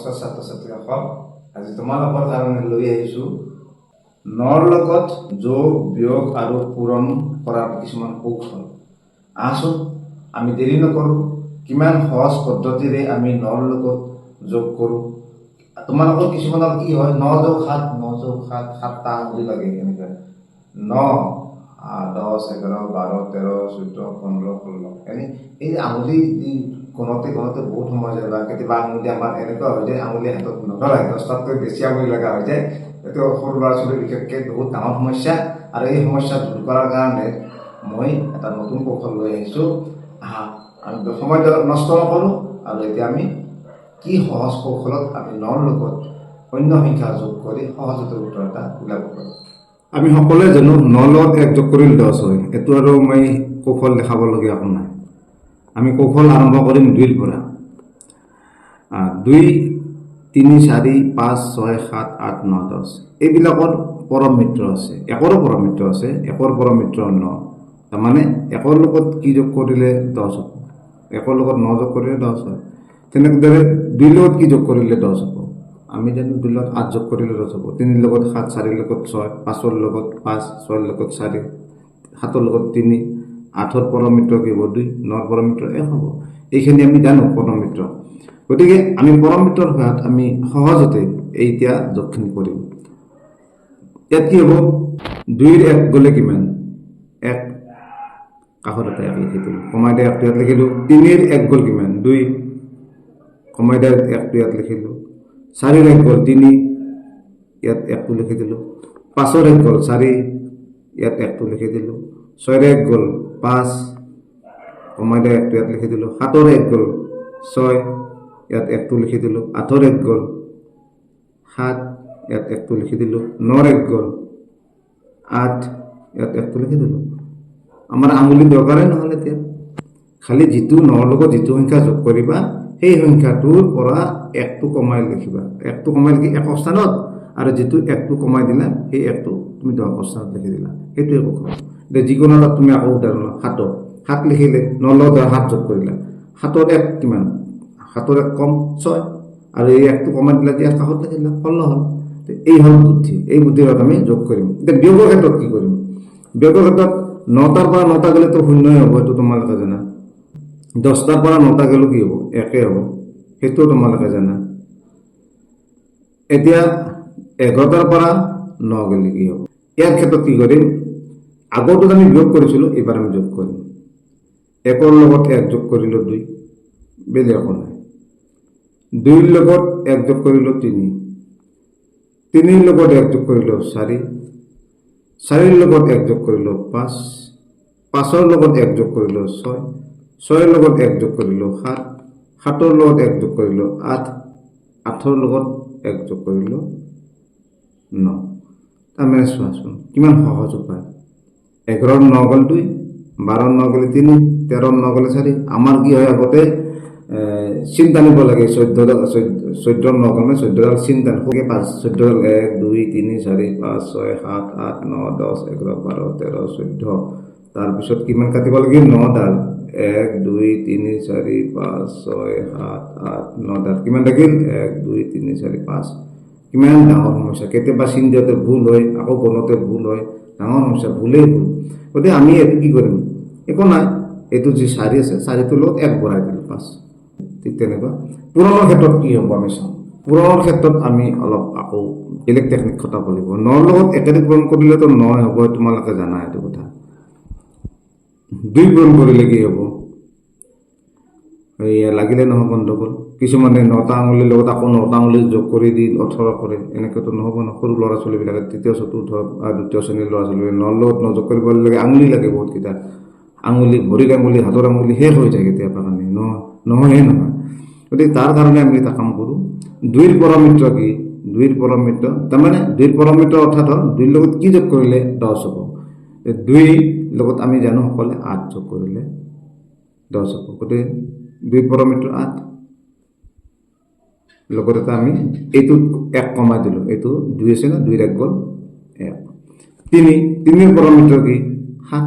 নমস্কাৰ ছাত্ৰ ছাত্ৰীসকল, আজি তোমালোকৰ কাৰণে লৈ আহিছোঁ নৰ লগত যোগ, বিয়োগ আৰু পূৰণ কৰাৰ কিছুমান কৌশল। আহচোন, আমি দেৰি নকৰোঁ। কিমান সহজ পদ্ধতিৰে আমি নৰ লগত যোগ কৰোঁ। তোমালোকৰ কিছুমানৰ কি হয়, ন যোগ সাত, ন যোগ সাত, সাতটা আঙুলি লাগে। এনেকুৱা 9, 10, 11, 12, 13, 14, 15, 16, এনে এই আঙুলি দি গণতে গণতে বহুত সময় যায়। বা কেতিয়াবা আঙুলি আমাৰ এনেকুৱা হৈ যায়, আঙুলি হাতত নধৰাই, 10টাতকৈ বেছি আঙুলি লগা হৈ যায়। এইটো সৰু ল'ৰা ছোৱালীৰ বিশেষকৈ বহুত ডাঙৰ সমস্যা। আৰু এই সমস্যা দূৰ কৰাৰ কাৰণে মই এটা নতুন কৌশল লৈ আহিছোঁ। আহা, আমি সময় নষ্ট নকৰোঁ। আৰু এতিয়া আমি কি সহজ কৌশলত আমি নৰ লগত অন্য সংখ্যা যোগ কৰি সহজতে উত্তৰ এটা উলিয়াব পাৰোঁ। আমি সকলোৱে জানো, ন লগত এক যোগ কৰিলে 10 হয়। এইটো আৰু মই কৌশল দেখাবলগীয়া একো নাই। আমি কৌশল আৰম্ভ কৰিম দুইৰ পৰা। 2, 3, 4, 5, 6, 7, 8, 9, 10, এইবিলাকৰ পৰম মিত্ৰ আছে। একৰো পৰম মিত্ৰ আছে। একৰ পৰম মিত্ৰ ন। তাৰমানে একৰ লগত কি যোগ কৰিলে 10 হ'ব? একৰ লগত ন যোগ কৰিলে 10 হয়। তেনেদৰে দুইৰ লগত কি যোগ কৰিলে 10 হ'ব? আমি জানো, দুইৰ লগত 8 যোগ কৰিলে 10 হ'ব। তিনিৰ লগত 7, চাৰিৰ লগত 6, পাঁচৰ লগত 5, ছয়ৰ লগত 4, সাতৰ লগত 3। আঠৰ পৰম মিত্ৰ কি হ'ব? দুই। নৰ পৰম মিত্ৰ এক হ'ব। এইখিনি আমি জানো পৰম মিত্ৰ। গতিকে আমি পৰম মিত্ৰৰ সহায়ত আমি সহজতে এতিয়া যোগখিনি কৰিম। ইয়াত কি হ'ব? দুইৰ এক গ'লে কিমান? এক। কাষত এটা এক লিখি দিলোঁ। কমাই দিয়া একটো ইয়াত লিখিলোঁ। তিনিৰ এক গ'ল কিমান? দুই। কমাই দিয়া একটো ইয়াত লিখিলোঁ। চাৰিৰ এক গ'ল তিনি, ইয়াত একটো লিখি দিলোঁ। পাঁচৰ এক গ'ল চাৰি, ইয়াত একটো লিখি দিলোঁ। ছয়ৰ এক গ'ল পাঁচ, কমাই দিয়া একটো ইয়াত লিখি দিলোঁ। সাতৰ এক গ'ল ছয়, ইয়াত একটো লিখি দিলোঁ। আঠৰ এক গ'ল সাত, ইয়াত একটো লিখি দিলোঁ। নৰ এক গ'ল আঠ, ইয়াত একটো লিখি দিলোঁ। আমাৰ আঙুলি দৰকাৰেই নহ'ল এতিয়া। খালি যিটো নৰ লগত যিটো সংখ্যা যোগ কৰিবা, সেই সংখ্যাটোৰ পৰা একটো কমাই লিখিবা। একটো কমাই লিখি একক স্থানত, আৰু যিটো একটো কমাই দিলা, সেই একটো তুমি দশক স্থানত লিখি দিলা। সেইটোৱে কৌশল। এতিয়া যিকোনো এটা তুমি আকৌ উদাহৰণ লোৱা। সাতৰ সাত লিখিলে, নৰ লগত সাত যোগ কৰিলা। সাতৰ এক কিমান? সাতৰ এক কম ছয়। আৰু এই একটো কমাই দিলা যে ইয়াৰ কাষত লিখি দিলা, 16 হ'ল। এই হ'ল বুদ্ধি। এই বুদ্ধিৰ লগত আমি যোগ কৰিম। এতিয়া বিয়োগৰ ক্ষেত্ৰত কি কৰিম? বিয়োগৰ ক্ষেত্ৰত নটাৰ পৰা নটা গ'লেতো শূন্যই হ'ব, এইটো তোমালোকে জানা। 10টাৰ পৰা নটা গ'লেও কি হ'ব? একেই হ'ব, সেইটোও তোমালোকে জানা। এতিয়া 11টাৰ পৰা ন গ'লে কি হ'ব? ইয়াৰ ক্ষেত্ৰত কি কৰিম? আগৰটোত আমি বিয়োগ কৰিছিলোঁ, এইবাৰ আমি যোগ কৰিম। একৰ লগত এক যোগ কৰিলোঁ দুই, বেলেগ একো নাই। দুইৰ লগত এক যোগ কৰিলোঁ তিনি। তিনিৰ লগত এক যোগ কৰিলোঁ চাৰি। চাৰিৰ লগত এক যোগ কৰিলোঁ পাঁচ। পাঁচৰ লগত এক যোগ কৰিলোঁ ছয়। ছয়ৰ লগত এক যোগ কৰিলোঁ সাত। সাতৰ লগত এক যোগ কৰিলোঁ আঠ। আঠৰ লগত এক যোগ কৰিলোঁ ন। তাৰমানে চোৱাচোন, কিমান সহজ উপায়। 11ৰ ন গ'ল দুই, 12ৰ ন গ'লে তিনি, 13ৰ ন গ'লে চাৰি। আমাৰ কি হয়, আগতে চিন টানিব লাগে। 14ৰ ন গ'ল মানে 14ডাল চিন টান। পাঁচ, 14ডাল, এক, দুই, তিনি, চাৰি, পাঁচ, ছয়, সাত, আঠ, ন, 10, 11, 12, 13, 14। তাৰপিছত কিমান কাটিব লাগিল? নডাল। এক, দুই, তিনি, চাৰি, পাঁচ, ছয়, সাত, আঠ, নডাল। কিমান থাকিল? এক, দুই, তিনি, চাৰি, পাঁচ। কিমান ডাঙৰ সমস্যা! কেতিয়াবা চিন দিওঁতে ভুল হয়, আকৌ গণোতে ভুল হয়। ডাঙৰ সমস্যা, ভুলেই ভুল। গতিকে আমি এইটো কি কৰিম? একো নাই, এইটো যি চাৰি আছে, চাৰিটোৰ লগত এক বঢ়াই দিলোঁ, পাঁচ। ঠিক তেনেকুৱা পূৰণৰ ক্ষেত্ৰত কি হ'ব আমি চাওঁ। পূৰণৰ ক্ষেত্ৰত আমি অলপ আকৌ বেলেগ টেকনিক খটাব লাগিব। নৰ লগত একেদি পূৰণ কৰিলেতো নয় হ'ব, তোমালোকে জানা এইটো কথা। দুই পূৰণ কৰিলে কি হ'ব? এয়া লাগিলে নহয় গণ্ডগোল। কিছুমানে নটা আঙুলিৰ লগত আকৌ নটা আঙুলি যোগ কৰি দি 18 কৰে। এনেকৈতো নহ'ব ন। সৰু ল'ৰা ছোৱালীবিলাকে, তৃতীয়, চতুৰ্থ, দ্বিতীয় শ্ৰেণীৰ ল'ৰা ছোৱালীবিলাক নৰ লগত ন যোগ কৰিব লাগে, আঙুলি লাগে বহুতকেইটা আঙুলি, ভৰিৰ আঙুলি, হাতৰ আঙুলি শেষ হৈ যায় কেতিয়াবা কাৰণে নহয়ে নহয়। গতিকে তাৰ কাৰণে আমি এটা কাম কৰোঁ। দুইৰ পৰম মিত্ৰ কি? দুইৰ পৰম মিত্ৰ, তাৰমানে দুইৰ পৰম মিত্ৰ অৰ্থাৎ হ'ল দুইৰ লগত কি যোগ কৰিলে 10 হ'ব? দুই লগত আমি জানো সকলোৱে, আঠ যোগ কৰিলে 10 হ'ব। গতিকে দুই পৰম মিত্ৰ আঠ। লগত এটা আমি এইটোত এক কমাই দিলোঁ। এইটো দুই আছে ন, দুইৰ এক গ'ল এক। তিনি, তিনিৰ পৰম মিত্ৰ কি? সাত।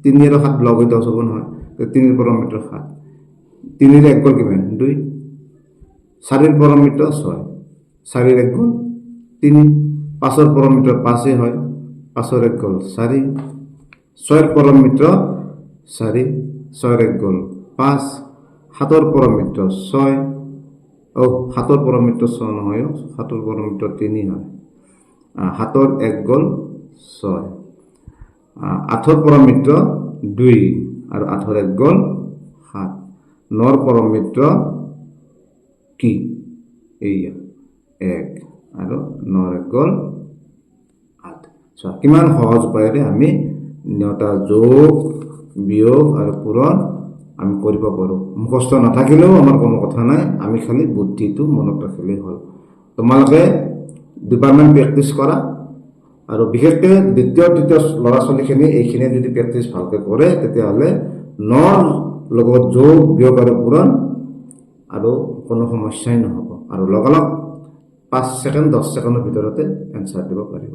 তিনি আৰু সাত লগ হৈ 10 হ'ব নহয়। তিনিৰ পৰম মিত্ৰ সাত। তিনিৰ এক গ'ল কিমান? দুই। চাৰিৰ পৰম মিত্ৰ ছয়, চাৰিৰ এক গ'ল তিনি। পাঁচৰ পৰম মিত্ৰ পাঁচেই হয়, পাঁচৰ এক গ'ল চাৰি। ছয়ৰ পৰম মিত্ৰ চাৰি, ছয়ৰ এক গ'ল পাঁচ। সাতৰ পৰম মিত্ৰ ছয়, অ' সাতৰ পৰম মিত্ৰ ছয় নহয়, অ' সাতৰ পৰম মিত্ৰ তিনি হয়। সাতৰ এক গ'ল ছয়। আঠৰ পৰম মিত্ৰ দুই আৰু আঠৰ এক গ'ল সাত। নৰ পৰম মিত্ৰ কি? এইয়া এক আৰু নৰ এক গ'ল আঠ। চোৱা, কিমান সহজ উপায়েৰে আমি নেওতা যোগ, বিয়োগ আৰু পূৰণ আমি কৰিব পাৰোঁ। মুখস্থ নাথাকিলেও আমাৰ কোনো কথা নাই, আমি খালি বুদ্ধিটো মনত ৰাখিলেই হ'ল। তোমালোকে দুবাৰমান প্ৰেক্টিছ কৰা আৰু বিশেষকৈ দ্বিতীয়, তৃতীয় ল'ৰা ছোৱালীখিনি এইখিনি যদি প্ৰেক্টিছ ভালকৈ কৰে, তেতিয়াহ'লে নৰ লগত যোগ, বিয়োগ আৰু পূৰণ আৰু কোনো সমস্যাই নহ'ব আৰু লগালগ 5 ছেকেণ্ড, 10 ছেকেণ্ডৰ ভিতৰতে এনচাৰ দিব পাৰিব।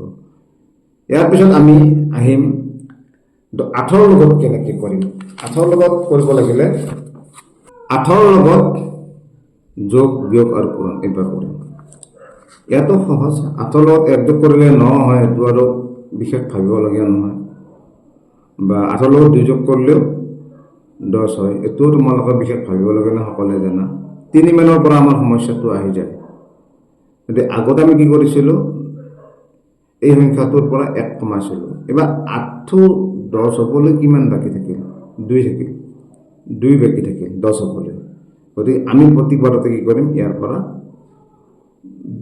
ইয়াৰ পিছত আমি আহিম আঠৰ লগত কেনেকৈ কৰিম। আঠৰ লগত কৰিব লাগিলে আঠৰ লগত যোগ, বিয়োগ আৰু পূৰণ এইবাৰ কৰিম। ইয়াতো সহজ। আঠৰ লগত এক যোগ কৰিলে ন হয়, এইটো আৰু বিশেষ ভাবিবলগীয়া নহয়। বা আঠৰ লগত দুই যোগ কৰিলেও 10 হয়, এইটোও তোমালোকে বিশেষ ভাবিবলগীয়া নহয়, সকলোৱে জানা। তিনি মানৰ পৰা আমাৰ সমস্যাটো আহি যায়। গতিকে আগতে আমি কি কৰিছিলোঁ? এই সংখ্যাটোৰ পৰা এক কমাইছিলোঁ। এইবাৰ আঠটো 10 হ'বলৈ কিমান বাকী থাকিল? দুই থাকিল। দুই বাকী থাকিল 10 হ'বলৈ। গতিকে আমি প্ৰতিবাৰতে কি কৰিম? ইয়াৰ পৰা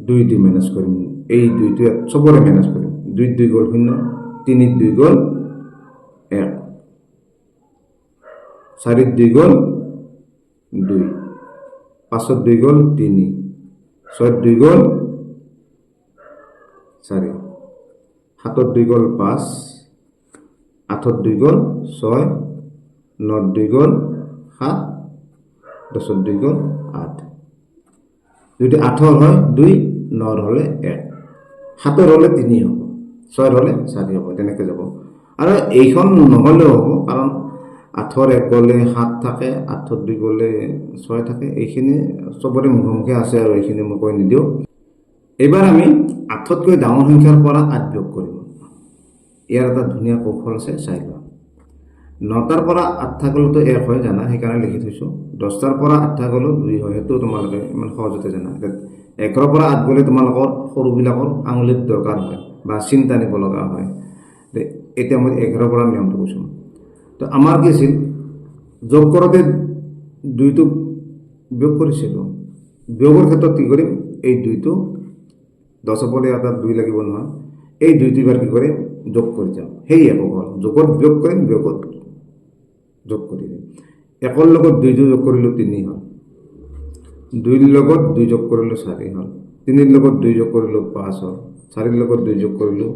দুই দুই মাইনাছ কৰিম। এই দুইটো ইয়াত চবৰে মাইনাছ কৰিম। দুইত দুই গ'ল শূন্য, তিনিত দুই গ'ল এক, চাৰিত দুই গ'ল দুই, পাঁচত দুই গ'ল তিনি, ছয়ত দুই গ'ল চাৰি, সাতত দুই গ'ল পাঁচ, আঠত দুই গ'ল ছয়, নত দুই গ'ল সাত, 10ত দুই গ'ল আঠ। যদি আঠৰ হয় দুই, নৰ হ'লে এক, সাতৰ হ'লে তিনি হ'ব, ছয়ৰ হ'লে চাৰি হ'ব, তেনেকৈ যাব। আৰু এইখন নহ'লেও হ'ব, কাৰণ আঠৰ এক গ'লে সাত থাকে, আঠত দুই গ'লে ছয় থাকে। এইখিনি চবৰে মুখে মুখে আছে আৰু এইখিনি মই কৈ নিদিওঁ। এইবাৰ আমি আঠতকৈ ডাঙৰ সংখ্যাৰ পৰা আঠ বিয়োগ কৰিম। ইয়াৰ এটা ধুনীয়া কৌশল আছে, চাই লোৱা। নটাৰ পৰা আঠটা গ'লেতো এক হয়, জানা, সেইকাৰণে লিখি থৈছোঁ। 10টাৰ পৰা আঠটা গ'লেও দুই হয়, সেইটো তোমালোকে ইমান সহজতে জানা। একৰ পৰা আঠ গ'লে তোমালোকৰ সৰুবিলাকৰ আঙুলিত দৰকাৰ হয় বা চিন্তা নিব লগা হয়। এতিয়া মই 11ৰ পৰা নিয়মটো কৈছোঁ। তো আমাৰ কি আছিল? যোগ কৰোঁতে দুইটো বিয়োগ কৰিছিলোঁ। বিয়োগৰ ক্ষেত্ৰত কি কৰিম? এই দুইটো 10 হ'বলৈ এটা দুই লাগিব নহয়। এই দুইটো এবাৰ কি কৰিম? যোগ কৰি যাম। সেই একক হ'ল। যোগত বিয়োগ কৰিম, বিয়োগত যোগ কৰি দিম। একৰ লগত দুইটো যোগ কৰিলোঁ, তিনি হ'ল। দুইৰ লগত দুই যোগ কৰিলোঁ, চাৰি হ'ল। তিনিৰ লগত দুই যোগ কৰিলোঁ, পাঁচ হ'ল। চাৰিৰ লগত দুই যোগ কৰিলোঁ,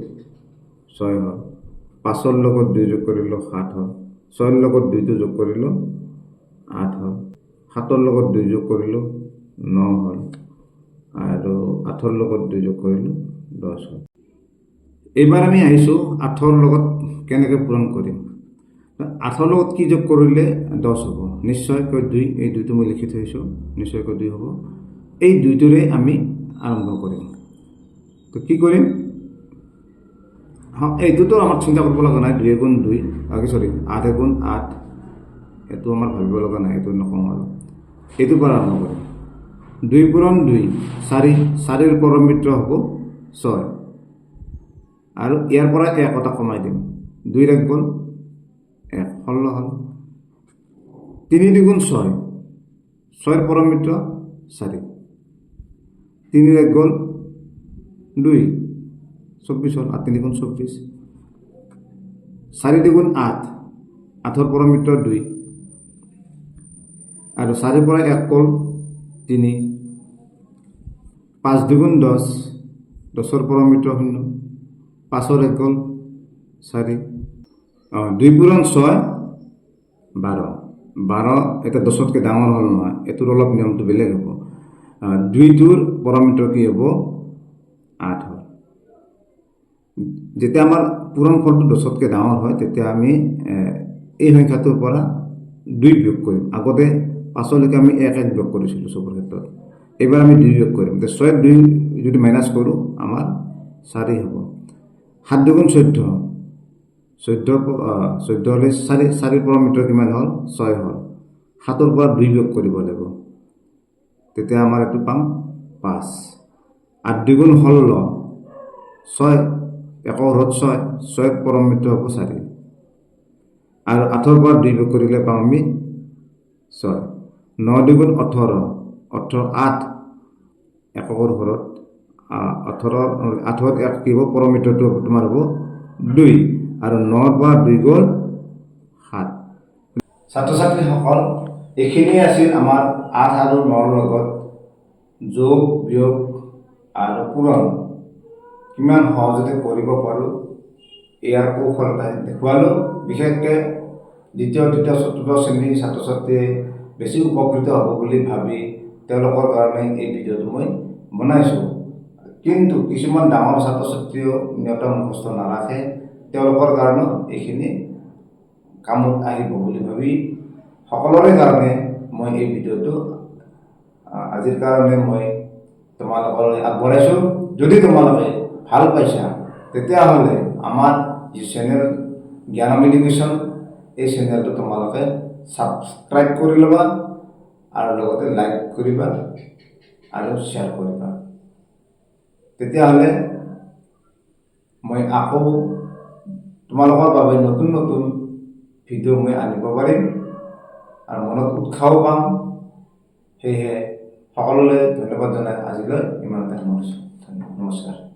ছয় হ'ল। পাঁচৰ লগত দুই যোগ কৰিলোঁ, সাত হ'ল। ছয়ৰ লগত দুইটো যোগ কৰিলোঁ, আঠ হ'ল। সাতৰ লগত দুই যোগ কৰিলোঁ, ন হ'ল। আৰু আঠৰ লগত দুই যোগ কৰিলোঁ, 10 হ'ল। এইবাৰ আমি আহিছোঁ আঠৰ লগত কেনেকৈ পূৰণ কৰিম। আঠৰ লগত কি যোগ কৰিলে 10 হ'ব? নিশ্চয়কৈ দুই। এই দুইটো মই লিখি থৈছোঁ, নিশ্চয়কৈ দুই হ'ব। এই দুইটোৰে আমি আৰম্ভ কৰিম। তো কি কৰিম? এইটোতো আমাৰ চিন্তা কৰিব লগা নাই। দুই এগুণ দুই, চৰি, আঠ এগুণ আঠ, এইটো আমাৰ ভাবিব লগা নাই, এইটো নকওঁ। আৰু এইটোৰ পৰা আৰম্ভ কৰিম। দুই পূৰণ দুই চাৰি, চাৰিৰ পৰম মিত্ৰ হ'ব ছয়। আৰু ইয়াৰ পৰা এক এটা কমাই দিম। দুইৰ এক গ'ল এক, 16 হ'ল। তিনি দুগুণ ছয়, ছয়ৰ পৰম মিত্ৰ চাৰি। তিনিৰ এক গ'ল দুই, 24 হ'ল। আঠ তিনি গুণ 24। চাৰি দুগুণ আঠ, আঠৰ পৰম মিত্ৰ দুই। আৰু চাৰিৰ পৰা এক গ'ল তিনি। পাঁচ দুগুণ 10, 10ৰ পৰম মিত্ৰ শূন্য। পাঁচৰ এক গ'ল চাৰি। অঁ, দুই পূৰণ ছয় 12। 12 এতিয়া 10তকৈ ডাঙৰ হ'ল নহয়। এইটোৰ অলপ নিয়মটো বেলেগ হ'ব। দুইটোৰ পৰম মিত্ৰ কি হ'ব? আঠ হ'ল। যেতিয়া আমাৰ পূৰণ ফলটো 10তকৈ ডাঙৰ হয়, তেতিয়া আমি এই সংখ্যাটোৰ পৰা দুই বিয়োগ কৰিম। আগতে পাঁচলৈকে আমি এক এক বিয়োগ কৰিছিলোঁ চবৰ ক্ষেত্ৰত। এইবাৰ আমি দুই বিয়োগ কৰিম। ছয় দুই যদি মাইনাছ কৰোঁ, আমাৰ চাৰি হ'ব। সাত দুগুণ 14, 14, 14 হ'লে চাৰি। চাৰিৰ পৰম মিত্ৰ কিমান হ'ল? ছয় হ'ল। সাতৰ পৰা দুই বিয়োগ কৰিব লাগিব, তেতিয়া আমাৰ এইটো পাম পাঁচ। আঠ দুগুণ 16, ছয়, একৰ ঘৰত ছয়, ছয়ৰ পৰম মিত্ৰ হ'ব চাৰি। আৰু আঠৰ পৰা দুই বিয়োগ কৰিলে পাম আমি ছয়। ন দুগুণ 18, 18 আঠ, এককৰ ঘৰত 18, আঠৰ এক কি হ'ব? পৰম মিত্ৰটো তোমাৰ হ'ব দুই। আৰু নৰ পৰা দুই গ'ল সাত। ছাত্ৰ ছাত্ৰীসকল, এইখিনিয়ে আছিল আমাৰ আঠ আৰু নৰ লগত যোগ, বিয়োগ আৰু পূৰণ কিমান সহজতে কৰিব পাৰোঁ, ইয়াৰ কৌশল এটা দেখুৱালোঁ। বিশেষকৈ দ্বিতীয়, তৃতীয়, চতুৰ্থ শ্ৰেণীৰ ছাত্ৰ ছাত্ৰীয়ে বেছি উপকৃত হ'ব বুলি ভাবি তেওঁলোকৰ কাৰণে এই ভিডিঅ'টো মই বনাইছোঁ। কিন্তু কিছুমান ডাঙৰ ছাত্ৰ ছাত্ৰীয়েও নিয়ম মুখস্থ নাৰাখে, তেওঁলোকৰ কাৰণেও এইখিনি কামত আহিব বুলি ভাবি সকলোৰে কাৰণে মই এই ভিডিঅ'টো আজিৰ কাৰণে মই তোমালোকলৈ আগবঢ়াইছোঁ। যদি তোমালোকে ভাল পাইছা, তেতিয়াহ'লে আমাৰ যি চেনেল জ্ঞানম এডুকেশ্যন, এই চেনেলটো তোমালোকে ছাবস্ক্ৰাইব কৰি ল'বা আৰু লগতে লাইক কৰিবা আৰু শ্বেয়াৰ কৰিবা। তেতিয়াহ'লে মই আকৌ তোমালোকৰ বাবে নতুন নতুন ভিডিঅ' মই আনিব পাৰিম আৰু মনত উৎসাহো পাম। সেয়েহে সকলোলৈ ধন্যবাদ জনাই আজিলৈ ইমানতে সামৰিছোঁ। ধন্যবাদ, নমস্কাৰ।